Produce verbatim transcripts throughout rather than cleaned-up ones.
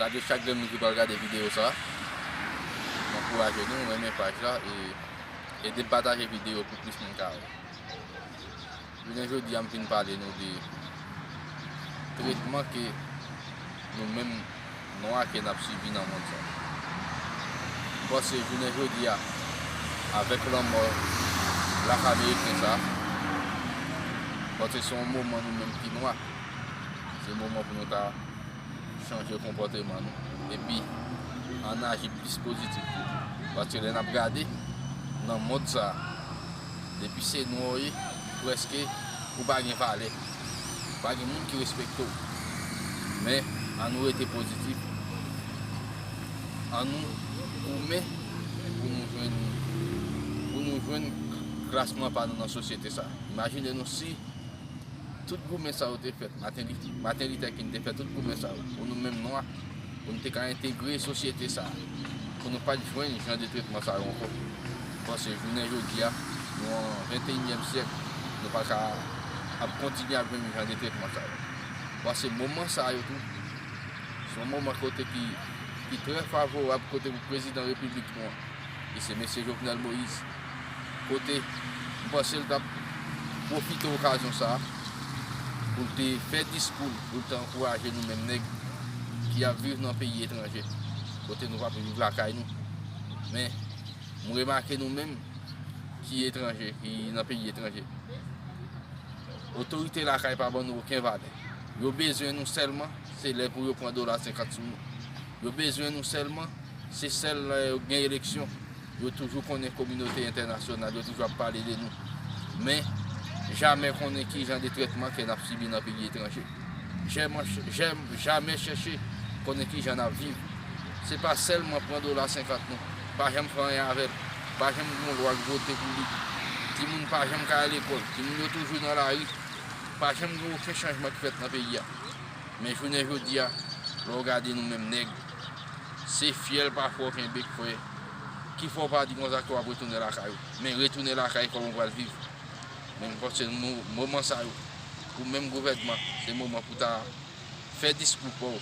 Salye chak grenn moun ki pral gade videyo sa. M ankouraje nou, renmen paj la e ede m pataje videyo pou plis moun ka wè. Jounen jodi a, m vin pale nou de tretman ke nou menm nwa ke n ap sibi nan mond sa. M panse jounen jodi a, avèk lanmò blak ameriken sa, m panse se yon moman nou menm ki nwa. Se moman pou nou ta chanje konpòteman nou. Epi, ann aji plis pozitif toujou. Paske lè n ap gade, nan mond sa, depi se nwa w ye, prèske ou pa gen valè. Pa gen moun ki respekte w. Men, ann nou rete pozitif. Ann nou goumen pou nou jwenn, pou nou jwenn klasman pa nou nan sosyete sa. Imajine nou si tout goumen sa yo te fèt, Martin Luther, Martin Luther King te fè tout goumen sa yo, pou nou menm nwa, pou nou te ka entegre sosyete sa, pou nou pa t jwenn jan de tretman sa yo ankò. Paske jounen jodi a, nou an venteyinyèm syèk, nou pa ka ap kontinye ap jwenn jan de tretman sa yo. Paske moman sa yo tou, se yon moman kote ki, ki trè favorab kote pou prezidan repiblik nou an, ki se mesye Jovenel Moïse, kote m panse l t ap pwofite okazyon sa a pou l te fè diskou l, pou l te ankouraje nou menm nèg ki ap viv nan peyi etranje, kote nou p ap viv lakay nou. Men, m remake nou menm ki etranje, ki nan peyi etranje, otorite lakay pa ban nou okenn valè. Yo bezwen nou sèlman, se lè pou yo pran dola senkant sou nou. Yo bezwen nou sèlman, se sèl lè yo gen eleksyon, yo toujou konnen kominote entènasyonal, yo toujou ap pale de nou. Men, jamè konnen ki jan de trètman ke n ap sibi nan peyi etranje. Jamè, jamè chèche konnen ki jan n ap viv. Se pa sèlman pran dola senkant non. Pa janm fè anyen avè l. Pa janm gen yon lwa k vote pou li. Timoun pa janm ka al lekòl. Timoun yo toujou nan lari. Pa janm gen okenn chanjman ki fèt nan peyi a. Men jounen jodi a, lè w gade nou menm nèg, se fyèl pafwa w kenbe k fè, ki fè w pa di konsa ke w ap retounen lakay ou. Men retounen lakay kòman w pral viv. Men m panse mo-, moman sa yo, pou menm gouvènman, se moman pou ta fè diskou pa w,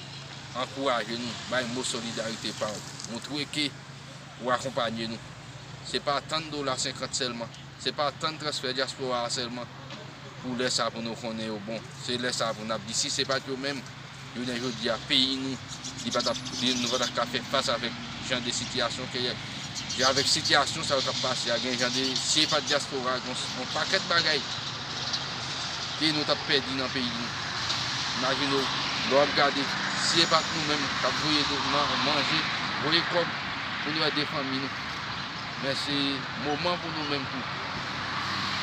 ankouraje nou, bay mo solidarite pa w, montre ke ou akonpanye nou. Se pa tann dola senkant sèlman, se pa tann transfè dyaspora a sèlman. Pou lè sa pou nou konnen yo bon, se lè sa pou n ap di si se pa t yo menm, jounen jodi a, peyi nou, li pa t ap, li, nou pa t ap ka fè fas avèk jan de sitiyasyon ke, avèk sitiyasyon sa yo k ap pase a, gen jan de, si se pa t dyaspora, gen yon pakèt bagay ke nou t ap pèdi nan peyi nou. Imajine w, lè w ap gade, si se pa t nou menm k ap voye do-, man-, manje, voye kòb pou nou ede fanmi nou. Men se moman pou nou menm tou.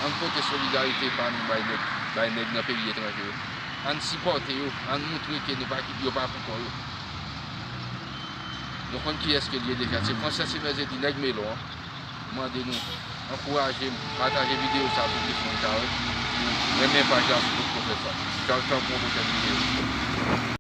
Ann pote solidarite pa nou bay nèg, bay nèg nan peyi etranje yo. Ann sipòte yo, ann montre ke nou pa kite yo pa pou kò yo. Nou konn kiyès ke l ye deja. Se Franchès Evèze di nèg Melon an. Mande nou ankouraje m, pataje videyo sa pou plis moun ka wè. Renmen paj la si w potko fè sa. Tchaw, tchaw, pou yon pwochèn videyo.